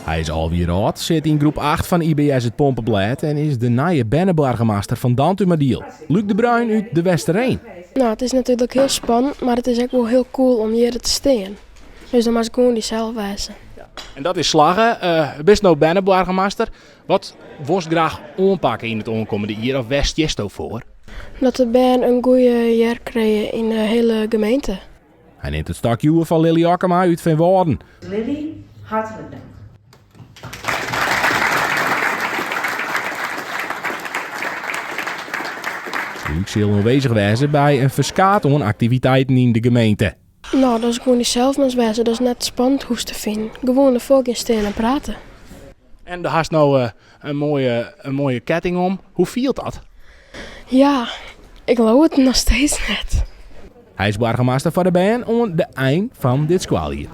Hy is 11 jier âld, sit yn groep 8 fan IBS It Pompeblêd en is de nije berneboargemaster fan Dantumadiel. Luc de Bruin út De Westereen. No, it is natuerlik hiel spannend, mar it is ek wol hiel cool om hjir te stean. Dus dan moatst gewoan dysels wêze. En dat is slagge. Bist no berneboargemaster. Wat wolst graach oanpakke yn it oankommende jier of wêr stiesto foar? Dat de bern in goede jier krije yn de hiele gemeente. Hy nimt it stokje oer fan Lily Okkema út Feanwâlden. Lily, hartlik dank. Luc sil oanwêzich wêze by in ferskaat oan aktiviteiten yn de gemeente. No, dat is gewoan dysels moatst wêze, dat is net spannend hoechst te finen. Gewoan derfoar gean stean en prate. En do hast no in moaie, in moaie ketting om. Hoe fielt dat? Ja, ik leau it noch steeds net. Hy is boargemaster foar de bern oan de ein fan dit skoaljier.